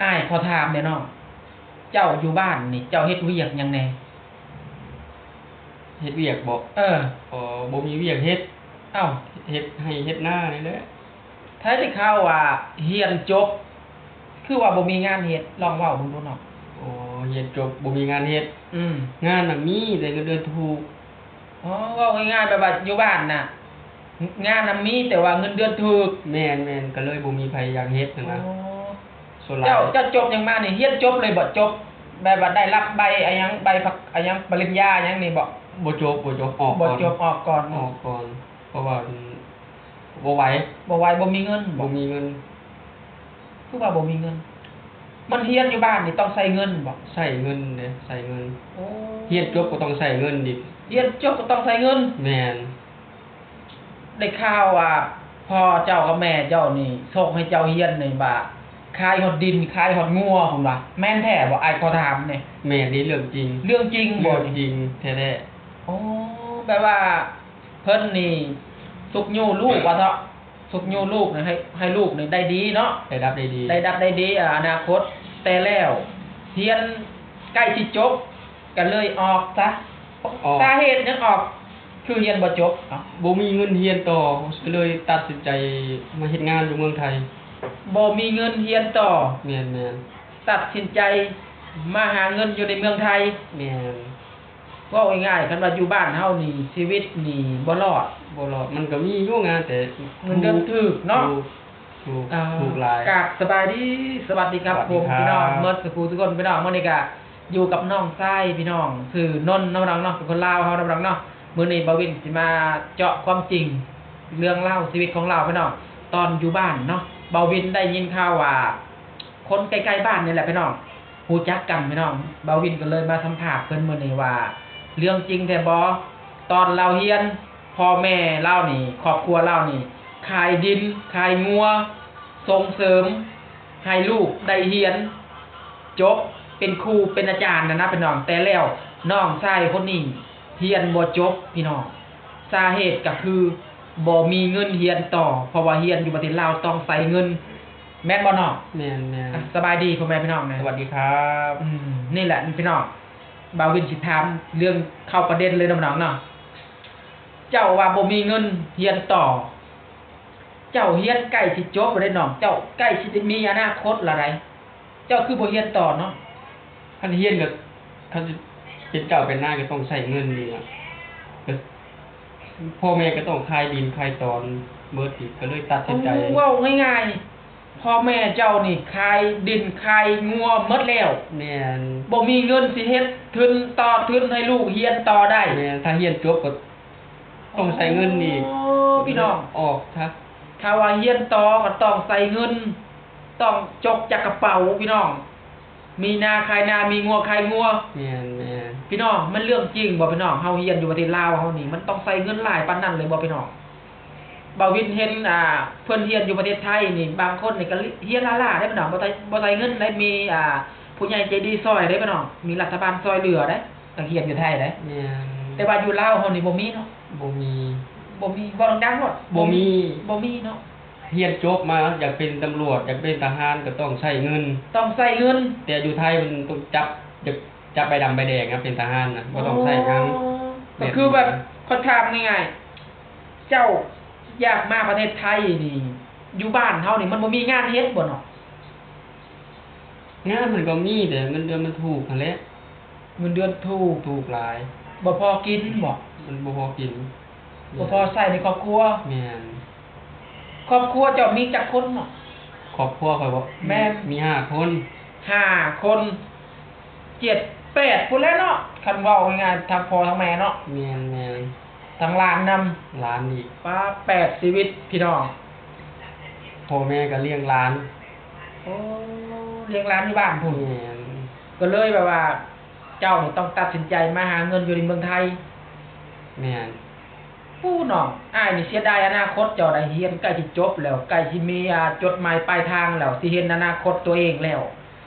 ອ້າຍ ຂໍຖາມແດ່ນ້ອງ, ເຈົ້າຢູ່ບ້ານນີ້ ເຈົ້າເຮັດວຽກຫຍັງແດ່? ເຮັດວຽກບໍ? ເອີ. ບໍ່ມີວຽກເຮັດ. ເອົ້າ ເຮັດໄຮ່ເຮັດນານີ້ແຫຼະ. ໄທໄດ້ຂ່າວວ່າຮຽນຈົບ ຄືວ່າບໍ່ມີງານເຮັດ, ລອງເວົ້າເບິ່ງດູນ້ອງ. ໂອ້ ຮຽນຈົບບໍ່ມີງານເຮັດ. ອືມ. ງານນະມີ ແຕ່ເງິນເດືອນຖືກ. ອໍ ເວົ້າງ່າຍໆ ແບບວ່າຢູ່ບ້ານນະ ງານນະມີ ແຕ່ວ່າເງິນເດືອນຖືກ. ແມ່ນໆ ກໍເລີຍບໍ່ມີໃຜຢາກເຮັດຫັ້ນນະ. ໂອ້ ສ່ວນຫຼາຍ. ເຈົ້າ ເຈົ້າຈົບຫຍັງມານີ້? ຮຽນຈົບເລີຍບໍ? ຈົບແບບວ່າໄດ້ຮັບໃບອາຫຍັງ ໃບ ອາຫຍັງ ປະລິນຍາຫຍັງນີ້ບໍ? ບໍ່ຈົບ ບໍ່ຈົບ ອອກກ່ອນ. ບໍ່ຈົບ ອອກກ່ອນເນາະ. ອອກກ່ອນ ເພາະວ່າ ບໍ່ໄຫວ. ບໍ່ໄຫວ ບໍ່ມີເງິນບໍ? ບໍ່ມີເງິນ. ຄືວ່າບໍ່ມີເງິນ? ມັນຮຽນຢູ່ບ້ານນີ້ຕ້ອງໃຊ້ເງິນບໍ? ໃຊ້ເງິນເດ້ ໃຊ້ເງິນ. ໂອ້ ຮຽນຈົບກໍຕ້ອງໃຊ້ເງິນອີກ. ຮຽນຈົບກໍຕ້ອງໃຊ້ເງິນ? ແມ່ນ. ໄດ້ຂ່າວວ່າພໍ່ເຈົ້າກັບແມ່ເຈົ້ານີ້ສົ່ງໃຫ້ເຈົ້າຮຽນນີ້ວ່າຂາຍຮອດດິນ ຂາຍຮອດງົວພຸ້ນວ່າ ແມ່ນແທ້ບໍ່? ອ້າຍຂໍຖາມແດ່. ແມ່ນເດ້ ເລື່ອງຈິງ. ເລື່ອງຈິງບໍ? ເລື່ອງຈິງແທ້ໆ. ໂອ້ ແບບວ່າ ເພິ່ນນີ້ຊຸກຍູ້ລູກວ່າເທາະ ຊຸກຍູ້ລູກໃຫ້ ໃຫ້ລູກນີ້ໄດ້ດີເນາະ ໄດ້ດັບໄດ້ດີ ໄດ້ດັບໄດ້ດີ ອາ ອະນາຄົດ. ແຕ່ແລ້ວຮຽນໃກ້ຊິຈົບ ກໍເລີຍອອກຊະ. ອອກ. ສາເຫດຫຍັງອອກ ຄືຮຽນບໍ່ຈົບ? ເອົ້າ ບໍ່ມີເງິນຮຽນຕໍ່ ກໍເລີຍຕັດສິນໃຈມາເຮັດງານຢູ່ເມືອງໄທ. ບໍ່ມີເງິນຮຽນຕໍ່. ແມ່ນໆ. ຕັດສິນໃຈມາຫາເງິນຢູ່ໃນເມືອງໄທ. ແມ່ນ. ເວົ້າງ່າຍໆ ຄັນວ່າຢູ່ບ້ານເຮົານີ້ ຊີວິດນີ້ບໍ່ລອດ. ບໍ່ລອດ. ມັນກໍມີຢູ່ງານ ແຕ່ເງິນເດືອນຖືກເນາະ. ຖືກ ຖືກ ອ່າ ຖືກຫຼາຍ. ກາບສະບາຍດີ ສະຫວັດດີຄັບ ສະຫວັດດີຄັບ ຜົມ ພີ່ນ້ອງໝົດສູ່ຜູ້ທຸກຄົນ ພີ່ນ້ອງ. ມື້ນີ້ກະຢູ່ກັບນ້ອງຊາຍ ພີ່ນ້ອງ ຊື່ນົນເນາະ ພີ່ນ້ອງເນາະ ເປັນຄົນລາວເຮົາເນາະ ພີ່ນ້ອງເນາະ. ມື້ນີ້ບ່າວວິນຊິມາເຈາະຄວາມຈິງ ເລື່ອງລາວຊີວິດຂອງລາວ ພີ່ນ້ອງ ຕອນຢູ່ບ້ານເນາະ. ບ່າວວິນໄດ້ຍິນຂ່າວວ່າ ຄົນໃກ້ໆບ້ານນີ້ແຫຼະພີ່ນ້ອງ ຮູ້ຈັກກັນພີ່ນ້ອງ. ບ່າວວິນກໍເລີຍມາສຳພາດເພິ່ນມື້ນີ້ວ່າ ເລື່ອງຈິງແທ້ບໍ່? ຕອນລາວຮຽນ ພໍ່ແມ່ລາວນີ້ ຄອບຄົວລາວນີ້ ຂາຍດິນ ຂາຍງົວ ສົ່ງເສີມໃຫ້ລູກໄດ້ຮຽນຈົບເປັນຄູເປັນອາຈານຫັ້ນນະພີ່ນ້ອງ. ແຕ່ແລ້ວນ້ອງຊາຍຄົນນີ້ຮຽນບໍ່ຈົບພີ່ນ້ອງ. ສາເຫດກໍຄືບໍ່ມີເງິນຮຽນຕໍ່ ເພາະວ່າຮຽນຢູ່ປະເທດລາວຕ້ອງໃຊ້ເງິນ. ແມ່ນບໍ່ນ້ອງ? ແມ່ນໆ. ອ່ະ ສະບາຍດີພໍ່ແມ່ພີ່ນ້ອງນະ. ສະຫວັດດີຄັບ. ອືມ ນີ້ແຫຼະພີ່ນ້ອງ ບ່າວວິນຊິຖາມເລື່ອງເຂົ້າປະເດັນເລີຍເນາະພີ່ນ້ອງເນາະ. ເຈົ້າວ່າບໍ່ມີເງິນຮຽນຕໍ່ ເຈົ້າຮຽນໃກ້ຊິຈົບແລ້ວເດ້ນ້ອງ ເຈົ້າໃກ້ຊິໄດ້ມີອະນາຄົດແລ້ວໃດ ເຈົ້າຄືບໍ່ຮຽນຕໍ່ເນາະ? ຄັນຮຽນກໍ ຄັນຊິເປັນເຈົ້າເປັນນາຍກໍຕ້ອງໃຊ້ເງິນນີ້ນະ ກໍ ພໍ່ແມ່ກໍຕ້ອງຂາຍດິນຂາຍຕອນເໝິດອີກ ກໍເລີຍຕັດສິນໃຈ. ໂອ້ ເວົ້າງ່າຍໆ ພໍ່ແມ່ເຈົ້ານີ້ຂາຍດິນຂາຍງົວເໝິດແລ້ວ. ແມ່ນ. ບໍ່ມີເງິນຊິເຮັດທຶນຕໍ່ທຶນໃຫ້ລູກຮຽນຕໍ່ໄດ້. ແມ່ນ. ຖ້າຮຽນຈົບກໍຕ້ອງໃຊ້ເງິນອີກ. ໂອ້ ພີ່ນ້ອງ ອອກຊະ. ຖ້າວ່າຮຽນຕໍ່ກໍຕ້ອງໃຊ້ເງິນ ຕ້ອງຈົກຈາກກະເປົາ ພີ່ນ້ອງ. ມີນາຂາຍນາ ມີງົວຂາຍງົວ. ແມ່ນໆ. ພີ່ນ້ອງ ມັນເລື່ອງຈິງບໍ່ພີ່ນ້ອງ? ເຮົາຮຽນຢູ່ປະເທດລາວເຮົານີ້ ມັນຕ້ອງໃຊ້ເງິນຫຼາຍປານນັ້ນເລີຍບໍ່ພີ່ນ້ອງ? ບ່າວວິນເຫັນ ອ່າ ເພິ່ນຮຽນຢູ່ປະເທດໄທນີ້ ບາງຄົນນີ້ກໍຮຽນລ້າໆເດ້ພີ່ນ້ອງ ບໍ່ໃຊ້ ບໍ່ໃຊ້ເງິນເດ້ ມີ ອ່າ ຜູ້ໃຫຍ່ໃຈດີຊ່ອຍເດ້ພີ່ນ້ອງ ມີລັດຖະບານຊ່ອຍເຫຼືອເດ້ ນັກຮຽນຢູ່ໄທເດ້. ແມ່ນ. ແຕ່ວ່າຢູ່ລາວເຮົານີ້ບໍ່ມີເນາະ. ບໍ່ມີ. ບໍ່ມີ. ເວົ້າດັງໆໂລດ. ບໍ່ມີ. ບໍ່ມີເນາະ. ຮຽນຈົບມາຢາກເປັນຕຳຫຼວດ ຢາກເປັນທະຫານກໍຕ້ອງໃຊ້ເງິນ. ຕ້ອງໃຊ້ເງິນ. ແຕ່ຢູ່ໄທມັນຕ້ອງຈັບ ຈັບໃບດຳໃບແດງນະ ເປັນທະຫານນະ ບໍ່ຕ້ອງໃຊ້ຫຍັງ. ອໍ ກໍຄືແບບ ແບບນີ້ ຂໍຖາມງ່າຍໆ ເຈົ້າຢາກມາປະເທດໄທນີ້ ຢູ່ບ້ານເຮົານີ້ມັນບໍ່ມີງານເຮັດບໍ່ເນາະ? ງານມັນກໍມີ ແຕ່ເງິນເດືອນມັນຖືກຫັ້ນແຫຼະ. ເງິນເດືອນຖືກ. ຖືກຫຼາຍ. ບໍ່ພໍກິນບໍ? ມັນບໍ່ພໍກິນ. ບໍ່ພໍໃຊ້ໃນຄອບຄົວ. ແມ່ນ. ຄອບຄົວເຈົ້າມີຈັກຄົນເນາະ? ຄອບຄົວຂ້ອຍບໍ? ແມ່ນ. ມີຫ້າຄົນ. ຫ້າຄົນ ເຈັດແປດພຸ້ນແຫຼະເນາະ ຄັນເວົ້າງ່າຍໆ ທັງພໍ່ທັງແມ່ເນາະ. ແມ່ນໆ. ທັງຫຼານນຳ. ຫຼານອີກ. ປາ ແປດຊີວິດພີ່ນ້ອງ. ພໍ່ແມ່ກໍລ້ຽງຫຼານ. ໂອ້ ລ້ຽງຫຼານຢູ່ບ້ານພຸ້ນ. ແມ່ນ. ກໍເລີຍແບບວ່າ ເຈົ້ານີ້ຕ້ອງຕັດສິນໃຈມາຫາເງິນຢູ່ໃນເມືອງໄທ. ແມ່ນ. ໂອ້ ນ້ອງ ອ້າຍນີ້ເສຍດາຍອະນາຄົດເຈົ້າໄດ໋ ຮຽນໃກ້ຊິຈົບແລ້ວ ໃກ້ຊິມີ ອ່າ ຈຸດໝາຍປາຍທາງແລ້ວ ຊິເຫັນອະນາຄົດຕົວເອງແລ້ວ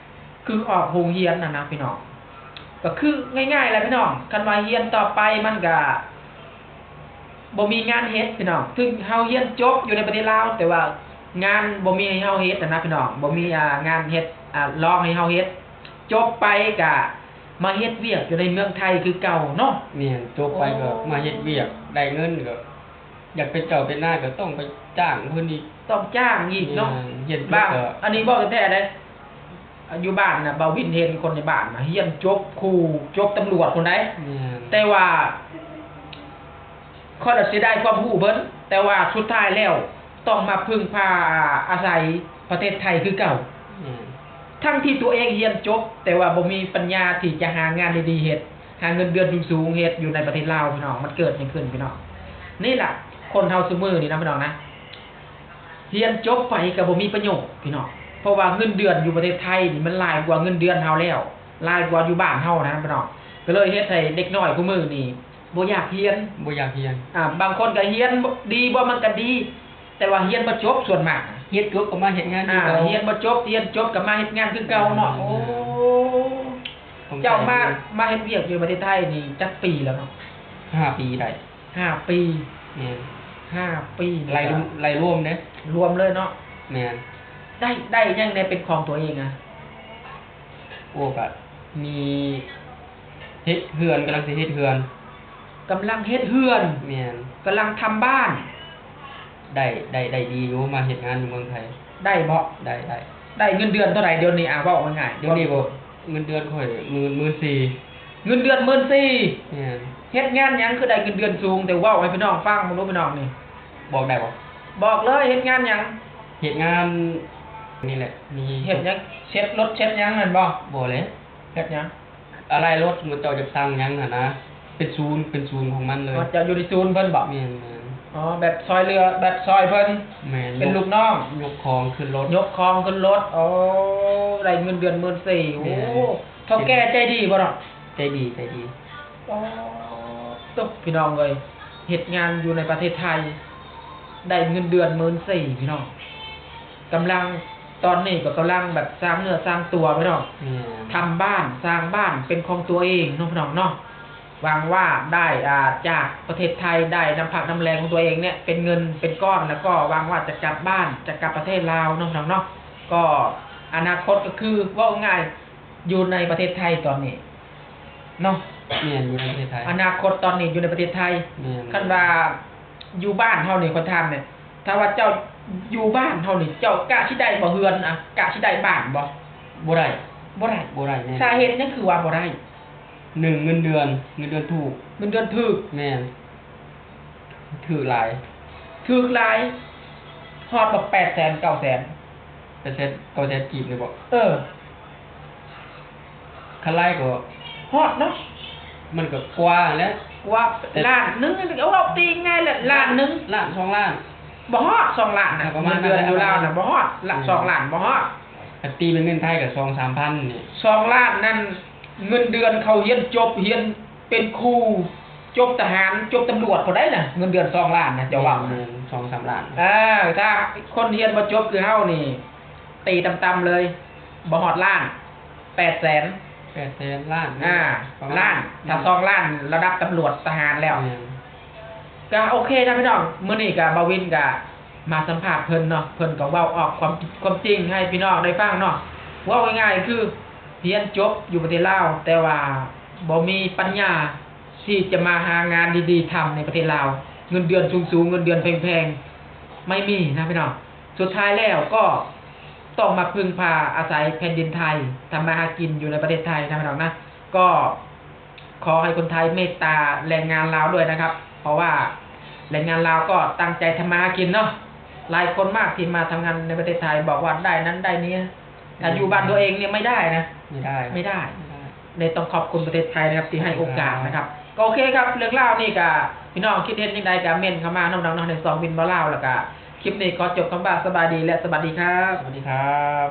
ຄືອອກໂຮງຮຽນຫັ້ນນະພີ່ນ້ອງ. ກໍຄືງ່າຍໆແຫຼະພີ່ນ້ອງ ຄັນວ່າຮຽນຕໍ່ໄປມັນກະບໍ່ມີງານເຮັດພີ່ນ້ອງ. ເຖິງເຮົາຮຽນຈົບຢູ່ໃນປະເທດລາວ ແຕ່ວ່າ ງານບໍ່ມີໃຫ້ເຮົາເຮັດຫັ້ນນະພີ່ນ້ອງ, ບໍ່ມີ ອ່າ ງານເຮັດ ອ່າ ລອງໃຫ້ເຮົາເຮັດ, ຈົບໄປກະມາເຮັດວຽກຢູ່ໃນເມືອງໄທຄືເກົ່າເນາະ. ແມ່ນ, ຈົບໄປກໍມາເຮັດວຽກ ໄດ້ເງິນກໍຢາກເປັນເຈົ້າເປັນນາຍ ກໍຕ້ອງໄປຈ້າງເພິ່ນອີກ. ຕ້ອງຈ້າງອີກເນາະ. ແມ່ນ, ຮຽນຈົບກໍ ອັນນີ້ເວົ້າແທ້ໆເດ້. ຢູ່ບ້ານນະ ບ່າວວິນເຫັນຄົນໃນບ້ານນະ ຮຽນຈົບຄູ ຈົບຕຳຫຼວດພຸ້ນໃດ໋. ແມ່ນ, ແຕ່ວ່າຂ້ອຍລະເສຍດາຍຄວາມຮູ້ເພິ່ນ, ແຕ່ວ່າສຸດທ້າຍແລ້ວຕ້ອງມາເພິ່ງພາອາໄສປະເທດໄທຄືເກົ່າ. ແມ່ນ, ທັງທີ່ຕົວເອງຮຽນຈົບ ແຕ່ວ່າບໍ່ມີປັນຍາທີ່ຈະຫາງານດີໆເຮັດ, ຫາເງິນເດືອນສູງໆເຮັດຢູ່ໃນປະເທດລາວພີ່ນ້ອງ. ມັນເກີດຫຍັງຂຶ້ນພີ່ນ້ອງ? ນີ້ລະ ຄົນເຮົາຊຸມື້ນີ້ນະພີ່ນ້ອງນະ ຮຽນຈົບໄປກໍບໍ່ມີປະໂຫຍດພີ່ນ້ອງ, ເພາະວ່າເງິນເດືອນຢູ່ປະເທດໄທນີ້ມັນຫຼາຍກວ່າເງິນເດືອນເຮົາແລ້ວ, ຫຼາຍກວ່າຢູ່ບ້ານເຮົານະພີ່ນ້ອງ. ກໍເລີຍເຮັດໃຫ້ເດັກນ້ອຍຄູ່ມື້ນີ້ບໍ່ຢາກຮຽນ, ບໍ່ຢາກຮຽນ. ອ່າ ບາງຄົນກໍຮຽນດີບໍ່ ມັນກໍດີ, ແຕ່ວ່າຮຽນບໍ່ຈົບສ່ວນມາກ. ຮຽນຈົບກໍມາເຮັດງານຄືເກົ່າ. ອ່າ ຮຽນບໍ່ຈົບ, ຮຽນຈົບກໍມາເຮັດງານຄືເກົ່າເນາະ. ແມ່ນ, ໂອ້ ແມ່ນ. ເຈົ້າມາ ມາເຮັດວຽກຢູ່ປະເທດໄທນີ້ຈັກປີແລ້ວເນາະ? ຫ້າປີໄດ້. ຫ້າປີ. ແມ່ນ, ຫ້າປີ ໄລ່ລວມ ໄລ່ລວມເດ້. ລວມເລີຍເນາະ. ແມ່ນ, ໄດ້ ໄດ້ຫຍັງແດ່ເປັນຂອງຕົວເອງອະ? ໂອ້ ກະມີເຮັດເຮືອນ, ກຳລັງຊິເຮັດເຮືອນ. ກຳລັງເຮັດເຮືອນ. ແມ່ນ, ກຳລັງທຳບ້ານ. ໄດ້ ໄດ້ ໄດ້ດີຢູ່ ມາເຮັດງານຢູ່ເມືອງໄທ. ໄດ້ບໍ່? ໄດ້ ໄດ້. ໄດ້ເງິນເດືອນເທົ່າໃດດຽວນີ້? ອາ ເວົ້າງ່າຍໆ ດຽວນີ້ບໍ່? ເງິນເດືອນຂ້ອຍໝື່ນ ໝື່ນສີ່. ເງິນເດືອນໝື່ນສີ່. ແມ່ນ, ເຮັດງານຫຍັງຄືໄດ້ເງິນເດືອນສູງ? ແຕ່ເວົ້າໃຫ້ພີ່ນ້ອງຟັງເບິ່ງດູພີ່ນ້ອງນີ້. ບອກໄດ້ບໍ່? ບອກເລີຍ, ເຮັດງານຫຍັງ? ເຮັດງານນີ້ແຫຼະ. ມີ ເຮັດຫຍັງ? ເຊັດລົດເຊັດຫຍັງນັ້ນບໍ່? ບໍ່ແຫຼະ. ເຮັດຫຍັງ? ອາໄລ່ລົດ ເຈົ້າຢາກສັ່ງຫຍັງຫັ້ນນະ ເປັນສູນ ເປັນສູນຂອງມັນເລີຍ. ອໍ ເຈົ້າຢູ່ໃນສູນເພິ່ນບໍ? ແມ່ນໆ. ອໍ ແບບຊ່ອຍເຫຼືອ ແບບຊ່ອຍເພິ່ນ. ແມ່ນ, ເປັນລູກນ້ອງ. ຍົກຂອງຂຶ້ນລົດ. ຍົກຂອງຂຶ້ນລົດ. ໂອ້ ໄດ້ເງິນເດືອນໝື່ນສີ່. ແມ່ນ, ໂອ້ ເຖົ້າແກ່ໃຈດີບໍ່ເນາະ? ໃຈດີ ໃຈດີ. ອໍ ຕົກ ພີ່ນ້ອງເອີຍ, ເຮັດງານຢູ່ໃນປະເທດໄທ ໄດ້ເງິນເດືອນໝື່ນສີ່ ພີ່ນ້ອງ. ກຳລັງ ຕອນນີ້ກໍກຳລັງແບບສ້າງເນື້ອສ້າງຕົວໄປເນາະ. ແມ່ນ, ທຳບ້ານ ສ້າງບ້ານເປັນຂອງຕົວເອງເນາະ ພີ່ນ້ອງເນາະ. ຫວັງວ່າໄດ້ ອ່າ ຈາກປະເທດໄທ ໄດ້ນ້ຳພັກນ້ຳແຮງຂອງຕົວເອງເນຍ ເປັນເງິນເປັນກ້ອນ ແລ້ວກໍຫວັງວ່າຈະກັບບ້ານ ຈະກັບປະເທດລາວເນາະ ພີ່ນ້ອງເນາະ. ກໍອະນາຄົດກໍຄື ເວົ້າງ່າຍ ຢູ່ໃນປະເທດໄທຕອນນີ້ເນາະ. ແມ່ນ, ຢູ່ໃນປະເທດໄທ. ອະນາຄົດຕອນນີ້ຢູ່ໃນປະເທດໄທ. ແມ່ນ, ຄັນວ່າຢູ່ບ້ານເຮົານີ້ ຂ້ອຍຖາມແດ່ ຖ້າວ່າເຈົ້າຢູ່ບ້ານເຮົານີ້ ເຈົ້າກະຊິໄດ້ບໍ່ເຮືອນ ອະ ກະຊິໄດ້ບ້ານບໍ່? ບໍ່ໄດ້. ບໍ່ໄດ້. ບໍ່ໄດ້ແນ່ນອນ. ສາເຫດຫຍັງຄືວ່າບໍ່ໄດ້? ໜຶ່ງ ເງິນເດືອນ, ເງິນເດືອນຖືກ. ເງິນເດືອນຖືກ. ແມ່ນ, ຖືກຫຼາຍ. ຖືກຫຼາຍ. ຮອດບໍ່ ແປດແສນ ເກົ້າແສນ? ແປດແສນ ເກົ້າແສນກີບນີ້ບໍ? ເອີ. ຄັນຫຼາຍກໍຮອດເນາະ. ມັນກໍກວ່າແຫຼະ. ກວ່າ ແຕ່ ລ້ານໜຶ່ງ ເອົາ ເວົ້າຕີງ່າຍແຫຼະ ລ້ານໜຶ່ງ. ລ້ານ ສອງລ້ານ. ບໍ່ຮອດສອງລ້ານນະ. ປະມານນັ້ນແຫຼະ. ເງິນເດືອນຢູ່ລາວນະ ປະມານນັ້ນແຫຼະ. ບໍ່ຮອດລະ ອືມ ສອງລ້ານ ບໍ່ຮອດ. ຄັນຕີເປັນເງິນໄທກໍສອງສາມພັນນີ້. ສອງລ້ານນັ້ນ ເງິນເດືອນເຂົາຮຽນຈົບ ຮຽນເປັນຄູ ຈົບທະຫານ ຈົບຕຳຫຼວດພຸ້ນໃດ໋ນະ. ເງິນເດືອນສອງລ້ານນະ ເຈົ້າເວົ້ານະ. ແມ່ນ ສອງສາມລ້ານ. ເອີ ຖ້າຄົນຮຽນບໍ່ຈົບຄືເຮົານີ້ ຕີຕ່ຳໆເລີຍ ບໍ່ຮອດລ້ານ. ແປດແສນ. ແປດແສນ ລ້ານ. ອ່າ ປະມານລ້ານ ຖ້າສອງລ້ານ ລະດັບຕຳຫຼວດ ທະຫານແລ້ວ. ແມ່ນ. ກະໂອເຄນະພີ່ນ້ອງ, ມື້ນີ້ກະບ່າວວິນກະມາສຳພາດເພິ່ນເນາະ, ເພິ່ນກໍເວົ້າອອກຄວາມ ຄວາມຈິງໃຫ້ພີ່ນ້ອງໄດ້ຟັງເນາະ. ເວົ້າງ່າຍໆຄືຮຽນຈົບຢູ່ປະເທດລາວ ແຕ່ວ່າບໍ່ມີປັນຍາທີ່ຈະມາຫາງານດີໆທຳໃນປະເທດລາວ, ເງິນເດືອນສູງໆ ເງິນເດືອນແພງໆ ໄມ່ມີນະພີ່ນ້ອງ. ສຸດທ້າຍແລ້ວກໍຕ້ອງມາເພິ່ງພາອາໄສແຜ່ນດິນໄທ ທຳມາຫາກິນຢູ່ໃນປະເທດໄທນະພີ່ນ້ອງນະ. ກໍ ຂໍໃຫ້ຄົນໄທເມດຕາແຮງງານລາວດ້ວຍນະຄັບ, ເພາະວ່າແຮງງານລາວກໍຕັ້ງໃຈທຳມາຫາກິນເນາະ. ຫຼາຍຄົນມາກທີ່ມາທຳງານໃນປະເທດໄທບອກວ່າໄດ້ນັ້ນໄດ້ນີ້, ຖ້າຢູ່ບ້ານຕົວເອງນີ້ໄມ່ໄດ້ນະ, ໄມ່ໄດ້, ໄມ່ໄດ້. ໄດ້ຕ້ອງຂອບຄຸນປະເທດໄທນະຄັບ ທີ່ໃຫ້ໂອກາດນະຄັບ. ກໍໂອເຄຄັບ, ເລື່ອງລາວນີ້ກະ ພີ່ນ້ອງຄິດເຫັນຈັ່ງໃດກະເມັ້ນເຂົ້າມາເນາະ ເນາະ ໃນຊ່ອງວິນເວົ້າລາວ. ແລ້ວກະຄລິບນີ້ຂໍຈົບຄຳວ່າສະບາຍດີ ແລະ ສະຫວັດດີຄັບ. ສະຫວັດດີຄັບ.